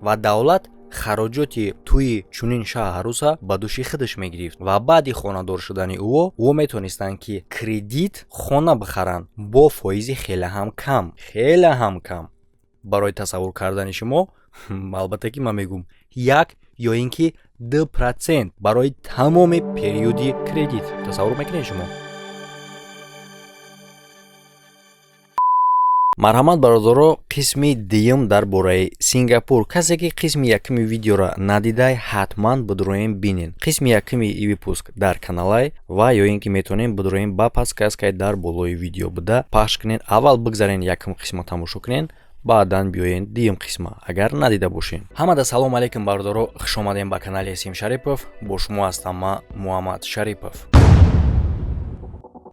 Ва давлат хароҷоти тӯи чунин шоҳ арӯса ба дӯши худаш мегирифт. Ва баъди хонадор шудани ӯо метавонистанд, ки кредит хона бихаранд бо фоизи хеле ҳам кам, хеле ҳам кам. Барои тасаввур кардани шумо, албатта, ки ман мегӯм, 1 ё ин ки 2% барои тамоми периоди кредит. Тасаввур мекунед шумо? Марҳамат, бародаро, қисми дуюм дар бораи Сингапур. Касе ки қисми якуми видеоро надидай, ҳатман бидуроем, бинен. Қисми якуми и выпуск дар каналай ва ё ин ки метавонем бидуроем, ба подсказкаи дар болои видео буда пахш кунен. Аввал бигзарен, якум қисма тамошо кунен, баъдан биёен дуюм қисма, агар надида бошем. Ҳамада салому алейкум, бародаро, хушомадем ба канали Эсим Шарипов. Бо шумо ҳастам ман, Муҳаммад Шарипов.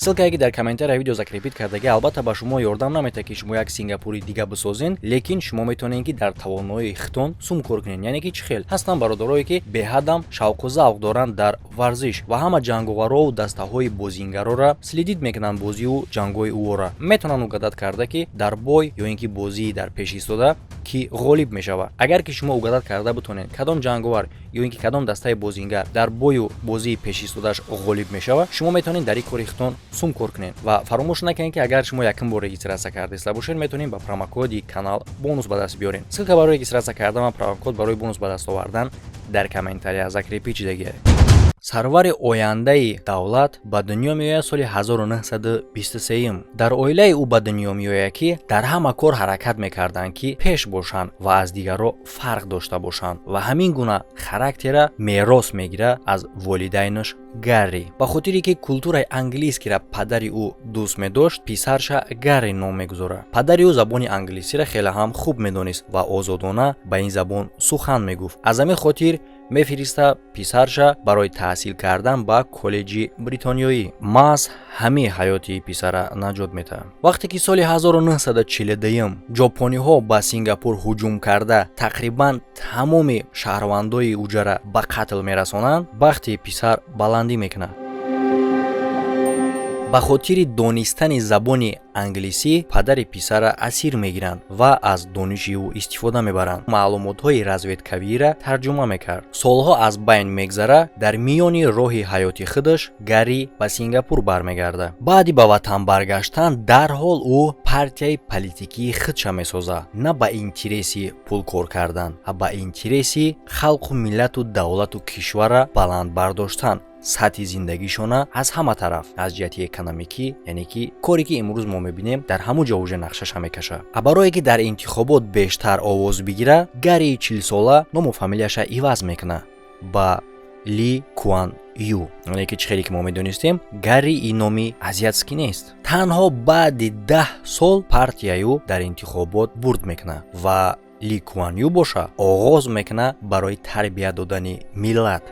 Ссылкае, ки дар комментария видео закрепить кардагӣ, албатта, ба шумо ёрдам наметавад, ки шумо як Сингапури дига бисозен, лекин шумо метавонед, ки дар тавоноии худтон сум кор кунед. Яъне ки чӣ хел ҳастанд бародарое, ки беҳадам шавқу завқ доранд дар варзиш ва ҳама ҷанговарову дастаҳои бозингарора следить мекунанд, бозиву ҷангҳои ӯора метавонанд угадать карда, ки дар бой ё ин ки бозии дар пеш истода ки ғолиб мешавад. Агар ки шумо угадать карда битонед, кадом ҷанговар ё ин ки кадом дастаи бозингар дар бою бозии пешистодааш ғолиб мешавад, шумо метавонед дар ин кори худтон сум кор кунед. Ва фаромӯш накунед, ки агар шумо якум бор регистрация кардаиста бошед, метавонед ба промокоди канал бонус ба даст биёред. Ссылка барои регистрация кардан ва промокод барои бонус ба даст овардан дар комментария закрепить шидагиа. Сарвари ояндаи давлат ба дунё меояд соли 1923. Дар оилаи ӯ ба дунё меояд, ки дар ҳама кор ҳаракат мекарданд, ки пеш бошанд ва аз дигарро фарқ дошта бошанд, ва ҳамин гуна характера мерос мегирад аз волидайнаш Гарри. Ба хотире ки культураи английскира падари ӯ дӯст медошт, писарша Гарри ном мегузорад. Падари ӯ забони англисиро хеле ҳам хуб медонист ва озодона ба ин забон сухан мегуфт. Аз ҳамин хотир мефириста писарша барои таҳсил кардан ба коллеҷи бритониёӣ. Маҳз ҳамин ҳаёти писара наҷот метаҳад. Вақте ки соли 1942 ҷопониҳо ба Сингапур ҳуҷум карда, тақрибан тамоми шаҳрвандои уҷара ба қатл мерасонанд, бахти писар баландӣ мекунад. Ба хотири донистани забони англисӣ падари писара асир мегиранд ва аз дониши ӯ истифода мебаранд. Маълумотҳои разведкавиира тарҷума мекард. Солҳо аз байн мегзара. Дар миёни роҳи ҳаёти худаш Гарри ба Сингапур бармегардад. Баъди ба ватан баргаштан дарҳол ӯ партияи политикии худша месозад, на ба интереси пул кор кардан, а ба интереси халқу миллату давлату кишварра баланд бардоштан, сатҳи зиндагишона аз ҳама тараф, аз ҷиҳати экономикӣ. Яъне ки коре, ки имрӯз мо мебинем, дар ҳамон ҷо уже нақшаша мекашад. А барое ки дар интихобот бештар овоз бигира, Гарри 40-сола ному фамилияша иваз мекунад ба Ли Куан Ю. Яъне ки чӣ хеле ки мо медонистем, Гарри ин номи азиатский нест. Танҳо баъди 10 сол партияю дар интихобот бурд мекунад ва Ли Куан Ю боша оғоз мекунад барои тарбия додани миллат.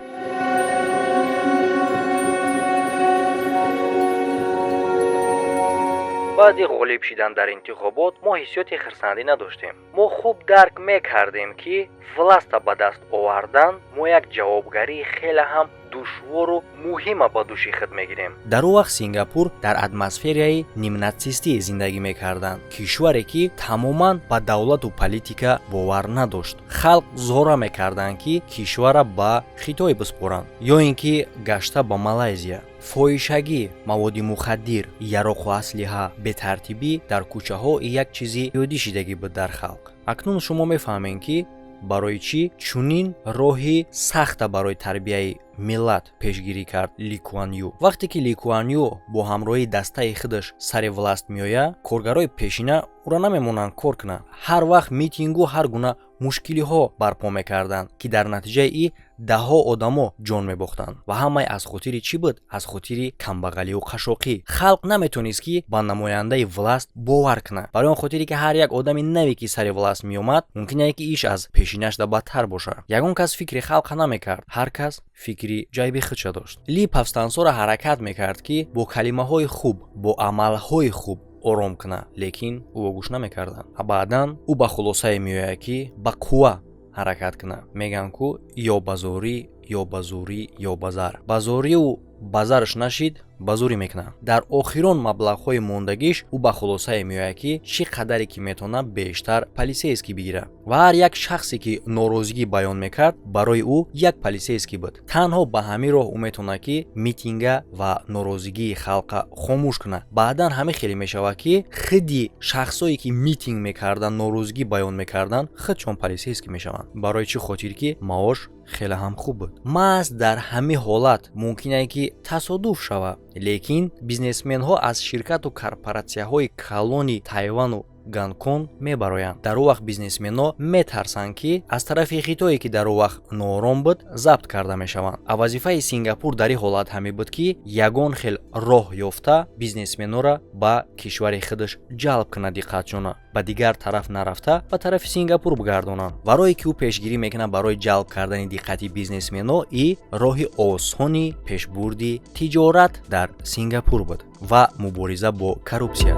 Баъди ғолиб шидан дар интихобот мо ҳиссиёти хирсандӣ надоштем. Мо хуб дарк мекардем, ки власта ба даст овардан мо як ҷавобгарии хеле ҳам душвору муҳима ба дӯши худ мегирем. Дар он вақт Сингапур дар атмосфераи нимнатсистӣ зиндагӣ мекарданд, кишваре ки тамоман ба давлату политика бовар надошт. Халқ зора мекарданд, ки кишварра ба Хитой биспоранд ё ин ки гашта ба Малайзия. Фоҳишагӣ, маводи мухаддир, яроқу аслиҳа, бетартибӣ дар кӯчаҳо як чизи ёдӣ шидагӣ буд дар халқ. Акнун шумо мефаҳмед, ки барои чӣ чунин роҳи сахта барои тарбияи миллат пешгирӣ кард Ли Куан Ю. Вақте ки Ли Куан Ю бо ҳамроҳии дастаи худаш сари власть меояд, коргарои пешина ӯро намемонанд кор кунанд. Ҳар вақт митингу ҳар гуна мушкилиҳо барпо мекарданд, ки дар натиҷаи и даҳҳо одамо ҷон мебохтанд. Ва ҳамаи аз хотири чӣ буд? Аз хотири камбағалию қашшоқӣ. Халқ наметонист, ки ба намояндаи власть бовар кунад, барои он хотире ки ҳар як одами наве, ки сари власть меомад, мумкин ки иш аз пешинашда бадтар бошад. Ягон кас фикри халқа намекард, ҳар кас фикри ҷайби худша дошт. Ли повстанцора ҳаракат мекард, ки бо калимаҳои хуб, бо амалҳои хуб ором кунад, лекин ӯ гӯш намекарданд. Баъдан ӯ ба хулосае меояд, ки ба қувва ҳаракат кунад. Мегӯянд ку: ё ба зорӣ, ё ба зӯрӣ, ё ба зар. Ба зорию ба зарш нашид. Ба зурӣ мекунад. Дар охирон маблағҳои мондагиш ӯ ба хулосае меояд, ки чӣ қадаре ки метавонад, бештар полицейский бигирад. Ва ҳар як шахсе, ки норозигӣ баён мекард, барои ӯ як полицейский буд. Танҳо ба ҳамин роҳ ӯ метавонад, ки митинга ва норозигии халқа хомӯш кунад. Баъдан ҳамин хеле мешавад, ки худи шахсое, ки митинг мекарданд, норозигӣ баён мекарданд, худшон полицейский мешаванд. Барои чӣ хотир? Ки маош хеле ҳам хуб буд. Маҳз дар ҳамин ҳолат мумкин ае, ки тасодуф шавад, лекин бизнесменҳо аз ширкату корпоратсияҳои калони Тайвану Гонконг мебароянд. Дар он вақт бизнесменҳо метарсанд, ки аз тарафи Хитое, ки дар он вақт ноором буд, забт карда мешаванд. А вазифаи Сингапур дар ин ҳолат ҳамин буд, ки ягон хел роҳ ёфта, бизнесменҳоро ба кишвари худаш ҷалб кунад, диққатшона ба дигар тараф нарафта, ба тарафи Сингапур бигардонанд. Ва роҳе, ки ӯ пешгирӣ мекунад барои ҷалб кардани диққати бизнесменҳо, и роҳи осони пешбурди тиҷорат дар Сингапур буд ва мубориза бо коррупсия.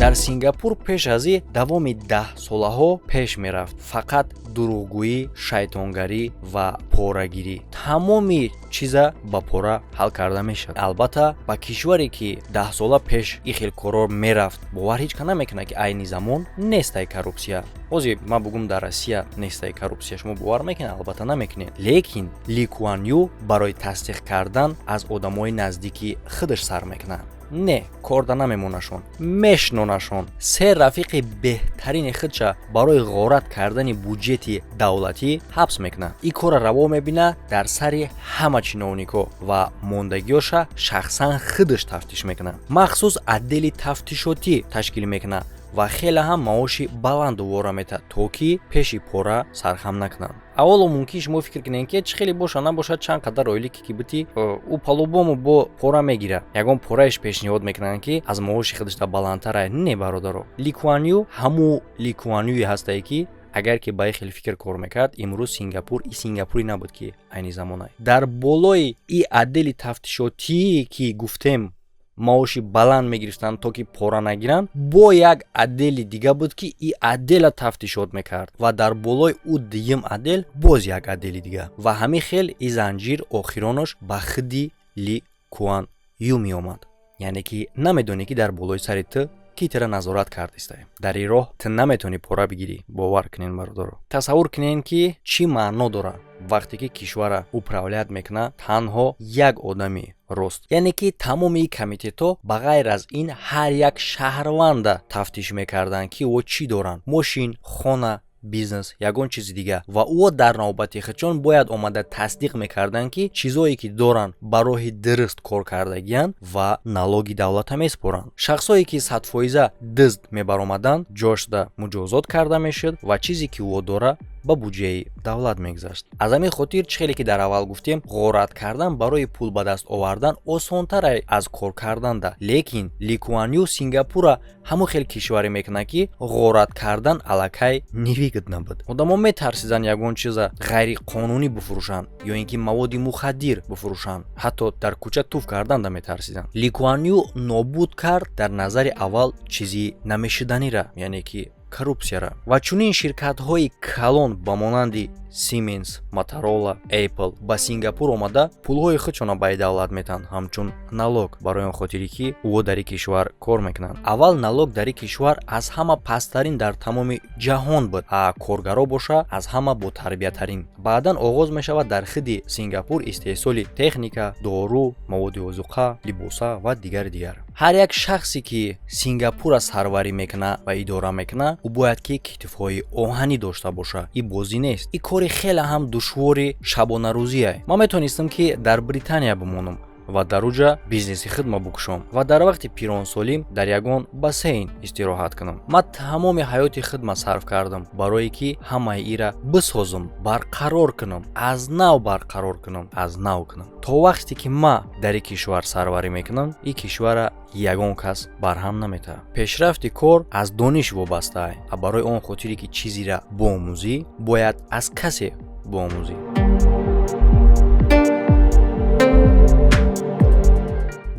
Дар Сингапур пеш аз и давоми 10 солаҳо пеш мерафт фақат дурӯғгӯӣ, шайтонгарӣ ва порагирӣ. Тамоми чиза ба пора ҳал карда мешавад. Албатта, ба кишваре, ки 10 сола пеш ин хел корҳо мерафт, бовар ҳеҷ кас намекунад, ки айни замон нестай коррупсия. Ҳозир ман бугум, дар Россия нестай коррупсия, шумо бовар мекунед? Албатта, намекунед. Лекин Ли Куан Ю барои тасдиқ кардан аз одамои наздики худаш сар мекунад. Не, корда намемонашон, мешнонашон. Се рафиқи беҳтарини худша барои ғорат кардани буҷети давлатӣ ҳабс мекунад. Ин корра раво мебинад дар сари ҳама чиновникҳо ва мондагиёша шахсан худаш тафтиш мекунад. Махсус отдели тафтишотӣ ташкил мекунад ва хеле ҳам маоши баланду вора метаҳад, то ки пеши пора сархам накунанд. Аввало, мумкин шумо фикр кунед, ки чӣ хеле боша набошад, чанд қадар ойлики ки бити, ӯ по-любому бо пора мегирад, ягон пораеш пешниҳод мекунанд, ки аз маоши худашда баландтара. Не, бародаро, Ли Куан Ю ҳамун Ли Куан Юе ҳастае, ки агар ки ба хеле фикр кор мекард, имрӯз Сингапур и Сингапуре набуд, ки айни замона. Дар болои и отдели тафтишотие, ки гуфтем, маоши баланд мегирифтанд, то ки пора нагиранд, бо як отдели дига буд, ки и отдела тафтишот мекард, ва дар болои ӯ дуюм отдел боз як отдели дига. Ва ҳамин хел и занҷир охиронош ба худи Ли Куан Ю меомад. Яъне ки намедонӣ, ки дар болои сари ту ки тира назорат кардистае. Дар ин роҳ ту наметавонӣ пора бигирӣ. Бовар кунен, бародаро, тасаввур кунен, ки чӣ маъно дорад, вақте ки кишварра управлять мекунад танҳо як одами рост. Яъне ки тамоми комитетҳо ба ғайр аз ин ҳар як шаҳрванда тафтиш мекарданд, ки ӯ чӣ доранд: мошин, хона, бизнес, ягон чизи дига. Ва ӯ дар навбати худшон бояд омада тасдиқ мекарданд, ки чизое ки доранд, ба роҳи дуруст кор кардагиянд ва налоги давлата месупоранд. Шахсое, ки 100-фоиза дизд мебаромаданд, ҷошда муҷозот карда мешуд ва чизе, ки ӯ дора, ба буҷаи давлат мегузашт. Аз ҳамин хотир, чӣ хеле ки дар аввал гуфтем, ғорат кардан барои пул ба даст овардан осонтар аз кор карданда. Лекин Ли Куан Ю Сингапура ҳамон хел кишваре мекунад, ки ғорат кардан аллакай невыгодно буд. Одамо метарсиданд ягон чиза ғайриқонунӣ бифурӯшанд ё ин ки маводи мухаддир бифурӯшанд. Ҳатто дар кӯча туф карданда метарсиданд. Ли Куан Ю нобуд кард дар назари аввал чизи намешуданира, яъне ки коррупсияра. Ва чунин ширкатҳои калон ба монанди Siemens, Motorola, Apple ба Сингапур омада, пулҳои худшонро ба давлат метаҳанд ҳамчун налог, барои он хотире, ки ӯ дар ин кишвар кор мекунанд. Аввал налог дар ин кишвар аз ҳама пасттарин дар тамоми ҷаҳон буд, а коргаро боша, аз ҳама ботарбиятарин. Баъдан оғоз мешавад дар худи Сингапур истеҳсоли техника, дору, маводи озуқа, либоса ва дигари дигар. Ҳар як шахсе, ки Сингапурра сарварӣ мекунад ва идора мекунад, ӯ бояд ки китфҳои оҳанӣ дошта бошад. Ин бозӣ нест, ин кори хеле ҳам душвори шабонарӯзие. Ман метавонистам, ки дар Британия бимонам ва дар уҷа бизнеси худма букушом ва дар вақти пиронсолим дар ягон бассейн истироҳат кунам. Ман тамоми ҳаёти худма сарф кардам, барое ки ҳамаи ира бисозам, барқарор кунам, аз нав барқарор кунам, аз нав кунам. То вақте ки ман дар ин кишвар сарварӣ мекунам, ин кишварра ягон кас барҳам наметавад. Пешрафти кор аз дониш вобастаа, а барои он хотире, ки чизеро боомӯзӣ, бояд аз касе боомӯзӣ.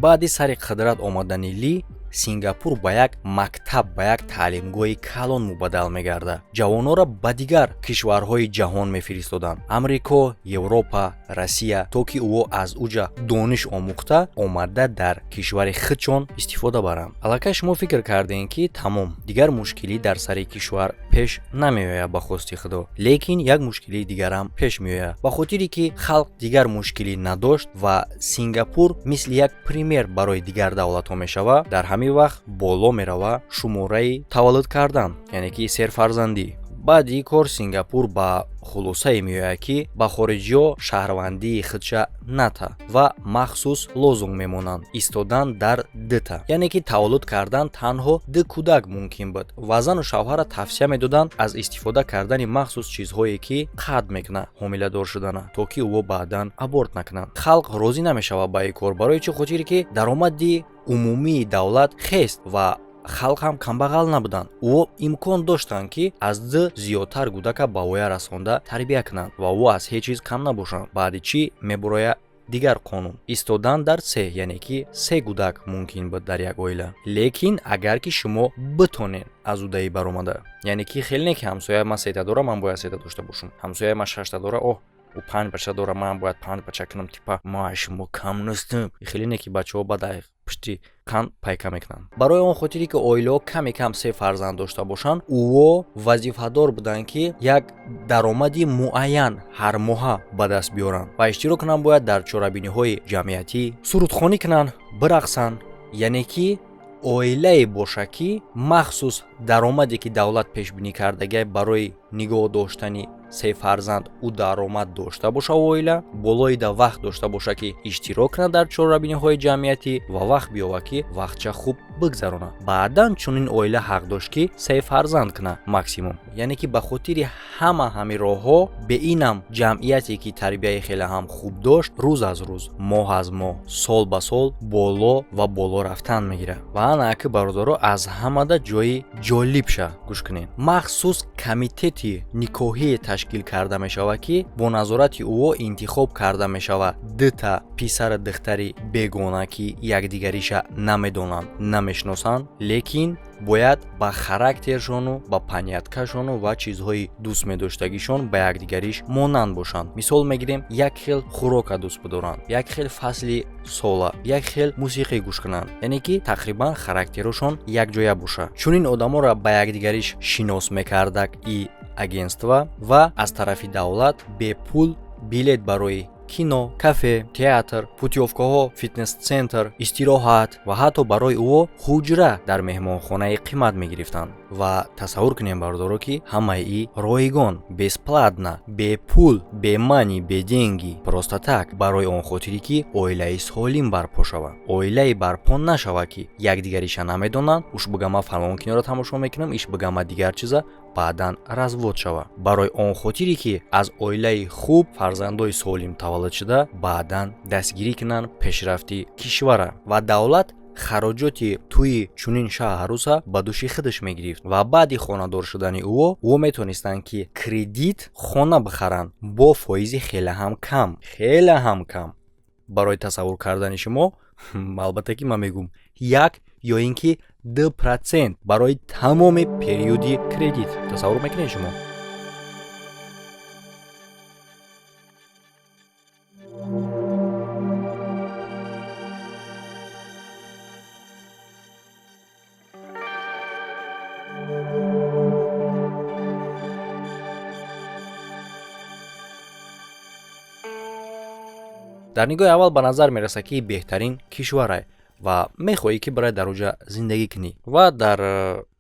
Баъди сари қудрат омадани Ли Сингапур ба як мактаб, ба як таълимгоҳи калон мубаддал мегардад. Ҷавононро ба дигар кишварҳои ҷаҳон мефиристоданд: Амрико, Европа, Россия, то ки ӯ аз уҷа дониш омӯхта омада, дар кишвари худшон истифода баранд. Аллакай шумо фикр кардем, ки тамом, дигар мушкилӣ дар сари кишвар пеш намеояд, ба хости Худо. Лекин як мушкилии дигарам пеш меояд. Ба хотире ки халқ дигар мушкилӣ надошт ва Сингапур мисли як пример барои дигар давлатҳо мешавад, дар ҳамин вақт боло мерава шумораи таваллуд кардан, яъне ки серфарзандӣ. Баъди ин кор Сингапур ба хулосае меояд, ки ба хориҷиҳо шаҳрвандии худша ната ва махсус лозунг мемонанд: истодан дар дута, яъне ки таваллуд кардан танҳо ду кӯдак мумкин буд. Ва зану шавҳарра тавсия медоданд аз истифода кардани махсус чизҳое, ки қатъ мекунад ҳомиладор шудана, то ки ӯ баъдан аборт накунанд. Халқ розӣ намешавад ба ин кор. Барои чӣ хотире ки даромади умумии давлат хест ва халқ ҳам камбағал набуданд. Ӯ имкон доштанд, ки аз ду зиёдтар кӯдака ба воя расонда тарбия кунанд ва ӯ аз ҳеҷ чиз кам набошанд. Баъди чӣ мебурояд дигар қонун: истодан дар се, яъне ки се кӯдак мумкин буд дар як оила, лекин агар ки шумо битонед аз удаи баромада. Яъне ки хеле не, ки ҳамсояи ман сета дора, ман бояд сета дошта бошам, ҳамсояи ман шашта дора, оҳ, ӯ панҷ бача дора, ман бояд панҷ бача кунам, типа ма шумо кам нестем. Хеле не, ки бачаҳо баъд пушти қанд пайка мекунанд. Барои он хотире ки оилаҳо каме кам се фарзанд дошта бошанд, ӯо вазифадор буданд, ки як даромади муайян ҳар моҳа ба даст биёранд ва иштирок кунанд бояд дар чорабиниҳои ҷамъиятӣ, сурудхонӣ кунанд, бирақсанд. Яъне ки оилае боша, ки махсус даромаде, ки давлат пешбинӣ кардагиай барои нигоҳ доштани се фарзанд, ӯ даромад дошта боша, оила болои да вақт дошта боша, ки иштирок кунад дар чорабиниҳои ҷамъиятӣ ва вақт биёвад, ки вақтча хуб бигзаронад. Баъдан чунин оила ҳақ дошт, ки се фарзанд кунад максимум. Яъне ки ба хотири ҳама ҳамин роҳҳо беинам ҷамъияте, ки тарбияи хеле ҳам хуб дошт, рӯз аз рӯз, моҳ аз моҳ, сол ба сол боло ва боло рафтан мегирад. Ва ана аки, бародаро, аз ҳамада ҷои ҷолибша гӯш кунед. Махсус комитети никоҳие ташкил карда мешавад, ки бо назорати ӯ интихоб карда мешавад дута писару духтари бегона, ки якдигариша намедонанд, намешиносанд, лекин бояд ба характершону ба поняткашону ва чизҳои дӯст медоштагишон ба якдигариш монанд бошанд. Мисол мегирем: як хел хӯрока дӯст бидоранд, як хел фасли сола, як хел мусиқӣ гӯш кунанд, яъне ки тақрибан характерошон якҷоя бошад. Чунин одаморо ба якдигариш шинос мекардак и агентство ва аз тарафи давлат бепул билет барои кино, кафе, театр, путёвкаҳо, фитнес-центр, истироҳат ва ҳатто барои ӯ ҳуҷра дар меҳмонхонаи қимат мегирифтанд. Ва тасаввур кунем, бародаро, ки ҳамаи и ройгон, бесплатно, бепул, бе мани, бе деньги, просто так, барои он хотире ки оилаи солим барпо шавад. Оилае барпо нашавад, ки якдигариша намедонанд. Уш бига ман фалон киноро тамошо мекунам, иш бига ман дигар чиза, баъдан развод шавад. Барои он хотире ки аз оилаи хуб фарзандои солим таваллуд шуда, баъдан дастгирӣ кунанд пешрафти кишвара. Ва давлат хароҷоти тӯи чунин шаҳрӯса ба дӯши худаш мегирифт. Ва баъди хонадор шудани ӯ, ӯ метонистанд, ки кредит хона бихаранд бо фоизи хеле ҳам кам, хеле ҳам кам. Барои тасаввур кардани шумо, албатта, ки ман мегӯм, 1 ё ин ки 2% барои тамоми периоди кредит. Тасаввур мекунед шумо? Дар нигоҳи аввал ба назар мерасад, ки беҳтарин кишварае ва мехоҳӣ, ки барои дар оҷа зиндагӣ кунӣ. Ва дар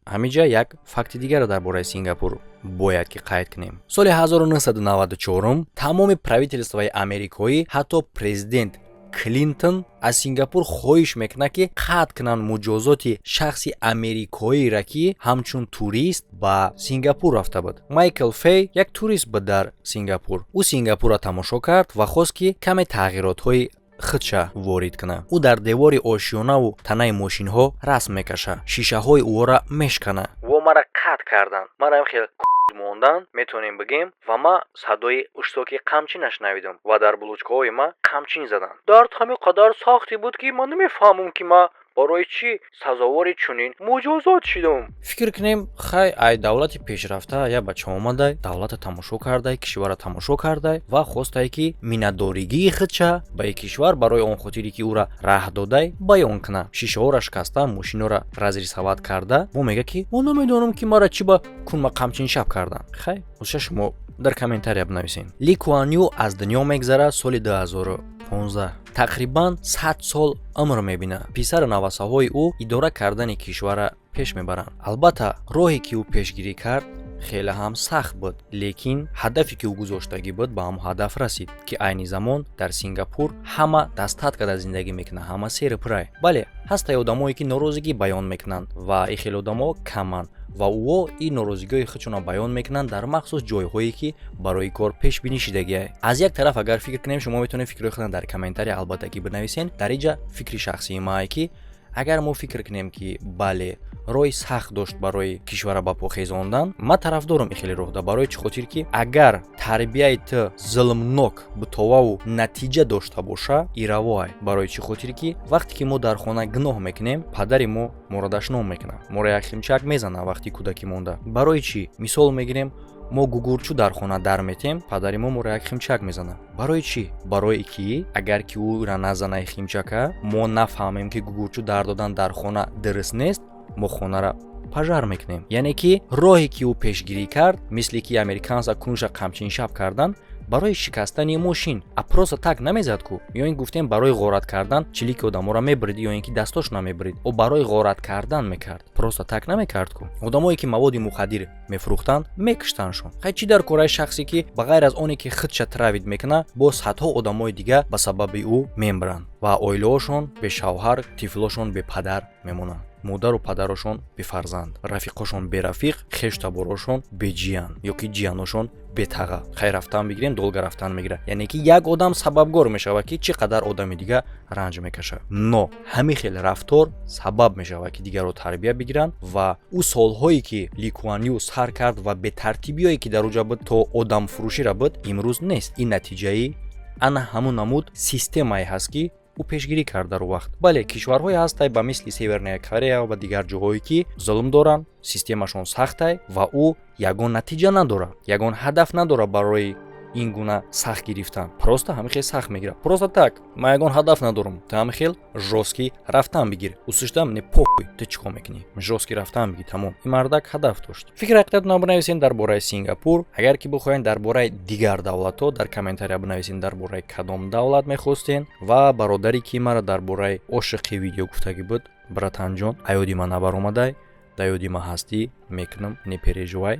ҳамин ҷа як факти дигарро дар бораи Сингапур бояд ки қайд кунем. Соли 1994 тамоми правительствои америкоӣ, ҳатто президент Клинтон аз Сингапур хоҳиш мекунад, ки қатъ кунанд муҷозоти шахси америкоиро, ки ҳамчун турист ба Сингапур рафта буд. Майкл Фей як турист буд дар Сингапур. Ӯ Сингапурро тамошо кард ва хост, ки каме тағйиротҳои худша ворид кунад. Ӯ дар девори ошёнаву танаи мошинҳо расм мекашад, шишаҳои ӯро мешканад. Во мара қатъ карданд, мараам хел мондан метавонем бигем, ва ман садои уштоки қамчин нашнавидам ва дар булучкаҳои ман қамчин заданд. Дард ҳамин қадар сахте буд, ки ман намефаҳмам, ки ман барои чӣ Барои чӣ сазовори чунин муҷозот шидам? Фикр кунем, хай, ай давлати пешрафта як бача омадай, давлата тамошо кардай, кишварра тамошо кардай ва хостае, ки миннатдоригии худша ба ин кишвар барои он хотире, ки ӯра раҳ додай, баён куна. Шишаҳоро шикаста, мошинҳоро разрисовать карда, мо мега, ки мо намедонам, ки мара чӣ ба кунма қамчин шаб кардан. Хай, уша шумо дар комментария бинависен. Ли Куан Ю аз дунё мегзарад соли 2015, тақрибан 100 сол умр мебинад. Писару навасаҳои ӯ идора кардани кишварра пеш мебаранд. Албатта, роҳе, ки ӯ пешгирӣ кард, хеле ҳам сахт буд, лекин ҳадафе, ки ӯ гузоштагӣ буд, ба ҳамон ҳадаф расид, ки айни замон дар Сингапур ҳама дастат карда зиндагӣ мекунанд, ҳама сери пурай. Бале, ҳастае одамое, ки норозигӣ баён мекунанд, ва ин хеле одамо каманд, ва ӯо ин норозигиҳои худшонро баён мекунанд дар махсус ҷойҳое, ки барои кор пешбинӣ шидагиа. Аз як тараф агар фикр кунем, шумо метавонед фикрҳои худро дар комментария, албатта, ки бинависен. Дар инҷа фикри шахсии мае, ки агар мо фикр кунем, ки бале, роҳи сахт дошт барои кишварра ба по хезондан, ман тарафдорам ин хеле роҳда. Барои чӣ хотир? Ки агар тарбияи ту зулмнок бутоваву натиҷа дошта боша, иравоай. Барои чӣ хотир? Ки вақте ки мо дар хона гуноҳ мекунем, падари мо моро дашном мекунад, моро як химчак мезанад вақти кӯдакӣ монда. Барои чӣ? Мисол мегирем, мо гугурчӯ дар хона дар метем, падари мо моро як химчак мезанад. Барои чӣ? Барое ки агар ки ӯра назанаи химчака, мо нафаҳмем, ки гугурчӯ дар додан дар хона дуруст нест, мо хонара пожар мекунем. Яъне ки роҳе, ки ӯ пешгирӣ кард, мисле ки американса кунша қамчиншаб кардан барои шикастани мошин, а просто так намезад ку. Ё ин гуфтем, барои ғорат кардан чилики одаморо мебирид ё ин ки дастошона мебирид, ӯ барои ғорат кардан мекард, просто так намекард ку. Одамое, ки маводи мухаддир мефурӯхтанд, мекуштандшон. Хай, чӣ дар кораи шахсе, ки ба ғайр аз оне, ки худша травить мекунад, боз садҳо одамои дига ба сабаби ӯ мемиранд ва оилаҳошон бешавҳар, тифлошон бепадар мемонанд, модару падарошон бефарзанд, рафиқошон берафиқ, хештаборошон беҷиян ё ки ҷияношон бетаға. Хай, рафтан бигирем, долго рафтан мегирад. Яъне ки як одам сабабгор мешавад, ки чӣ қадар одами дига ранҷ мекашад. Но ҳамин хел рафтор сабаб мешавад, ки дигарро тарбия бигиранд. Ва ӯ солҳое, ки Ли Куан Ю сар кард ва бетартибиое, ки дар уҷа буд, то одамфурӯшира буд, имрӯз нест. Ин натиҷаи ана ҳамун намуд системае ҳаст, ки ӯ пешгирӣ кард дар он вақт. Бале, кишварҳое ҳастай, ба мисли Северная Корея ва дигар ҷоҳое, ки зулм доранд, системашон сахтай ва ӯ ягон натиҷа надорад, ягон ҳадаф надорад. Барои ин гуна сахт гирифтан просто ҳамин хел сахт мегирад, просто так, ман ягон ҳадаф надорам, ту ҳамин хел жёсткий рафтан бигир, усуштам не, похуй, ту чӣ кор мекунӣ, жёсткий рафтан бигир, тамом. Ин мардак ҳадаф дошт. Фикр ҳақиқатона бинависен дар бораи Сингапур. Агар ки бихоҳед дар бораи дигар давлатҳо, дар комментария бинависен, дар бораи кадом давлат мехостен. Ва бародаре, ки мара дар бораи ошиқи видео гуфтагӣ буд, братанҷон, аёди ман набаромадай, да ёди ман ҳастӣ, мекунам, не переживай.